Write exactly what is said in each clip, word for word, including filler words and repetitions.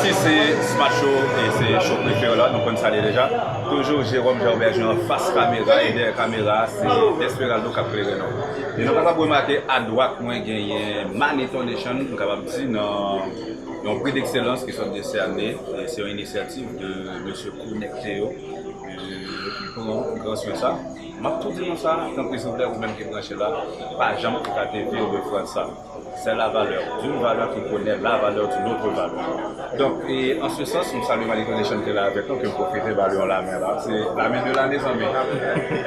Se Smart Show e se show prefere w la, nou konn sa l ye deja. Toujou Jérôme Jean Berger anfas kamera e dèyè kamera se Desperaldo k ap klere nou. E nou kapab remake adwat mwen genyen Manito Nation, m kapab di nan yon pri dekselans ki sot desène, e se yon inisyativ de mesye Connecteo, e ki pran gran swen sa. M ap tou di nou sa, tanpri silvouplè, ou menm ki branche la, pa janm kite vye refren sa. C'est la valeur d'une valeur qui connaît la valeur d'une autre valeur. Donk, e an se sans, m salye Manito Nation ki la avèk nou, ke m pwofite ba l yon lamen la. Se lamen de lane, zanmi.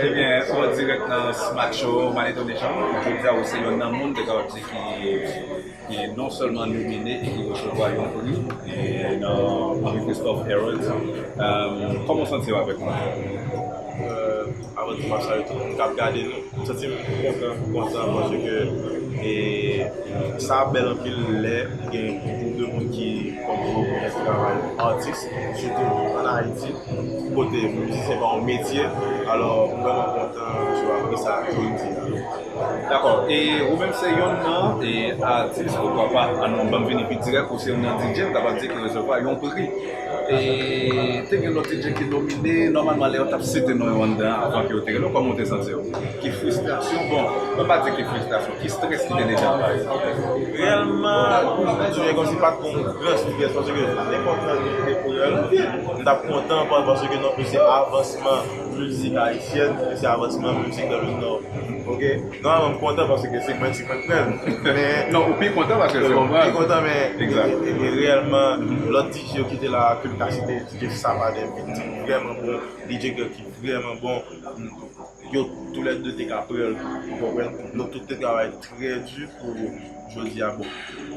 Ebyen, an dirèk nan Smart Show, Manito Nation, jodi a ou se yonn nan moun te kapab di ki, ki non sèlman nomine e ki resevwa yon pri e nan Henri Christophe Awards. Kòman w santi w avèk nou? Avan tou, m ap salye tout moun k ap gade nou. M santi m kontan, kontan paske e, sa bèl anpil lè gen yon gwoup de moun ki kòm rekonèt travay atis, sitou ann Ayiti, kote mizisyen pa yon metye. Alò, m vrèman kontan jou apre sa jodi a. Dakò. E ou menm se yonn nan e atis, poukwa pa, ann ban m vin pi dirèk, ou se yonn nan D J, m kapab di ki resevwa yon pri. E te gen lòt D J ki nomine, nòmalman lè yo t ap site non yo anndan avan ke yo te rele w, kòman w te santi w? Ki fristrasyon, bon, mwen pa di ki fristrasyon, ki strès ki te deja anba yo? Reyèlman, m di w, e kòmsi pa t gon gran strès, paske nenpòt nan nou ki te pou rèl, m t ap kontan pa-, paske non, se avansman mizik ayisyèn, se avansman mizik nan le Nò. Ok? Nòmalman, m kontan paske se mwen, se mwen k pran l. Men, non, ou pi kontan paske se ou k pran l. Pi kontan, men, e, e, e reyèlman, lòt D J yo ki te la, ke m ka site, D J Sapa David, ki vrèman bon, D J Greg ki vrèman bon, yo toulède te ka pran l, ou konprann? Nou tout te travay trè di pou jodi a, bon,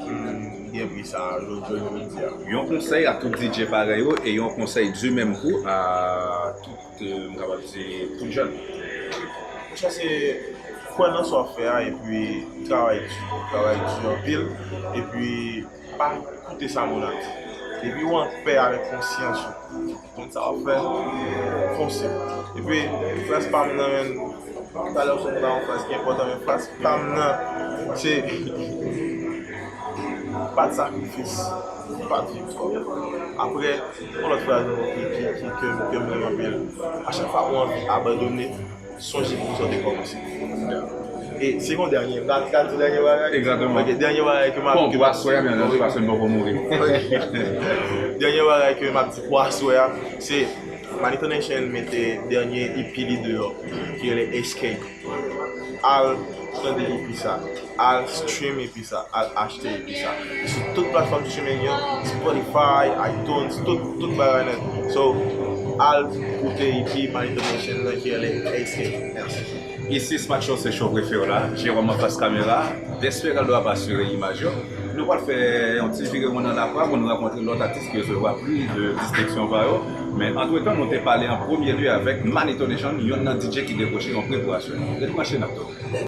m gen pri sa a, jodi, jodi a. Yon konsèy a tout D J parèy ou, e yon konsèy du même coup a tout, euh, m kapab di, tout jèn. Monchè, se kwè nan sa w ap fè a, epi travay di, travay di anpil, epi pa koute sa moun ap di. Depi w anpè avèk konsyans ou, konn sa w ap fè, fonse. Epi, frè pa m nan, men, talè w sot nan yon fraz ki enpòtan, men fraz pa m nan, se pa t sakrifis, pa t viktwa. Apre, yon lòt fraz ankò ki, ki, ki, ke, ke m renmen anpil. A chak fwa ou anvi abandone, sonje pou sa w te kòmanse. E se yon dènye, m ta, ta di dènye bagay. Egzakteman. Ok, dènye bagay ke m ap, bon, ke pou aswè a, byen antandi, paske m poko mouri. Ok. Dènye bagay ke m ap di pou aswè a, se Manito Nation mete dènye E P li deyò, ki rele Escape. Al tande E P sa, al stream E P sa, al achte E P sa. Sou tout platfòm streaming yo, Spotify, iTunes, tout, tout bagay nèt. So, al koute E P Manito Nation nan ki rele Escape. Mèsi. Isi Smart Show se show prefere w la. Jérôme anfas kamera. Desperaldo ap asire imaj yo. Nou pral fè yon ti vire wonn nan lakwa pou nou rankontre lòt atis ki resevwa pri de distenksyon pa yo. Men antretan, nou te pale an premye lye avèk Manito Nation, yonn nan D J ki dekwoche yon pri pou aswè. Ret branche, n ap tounen.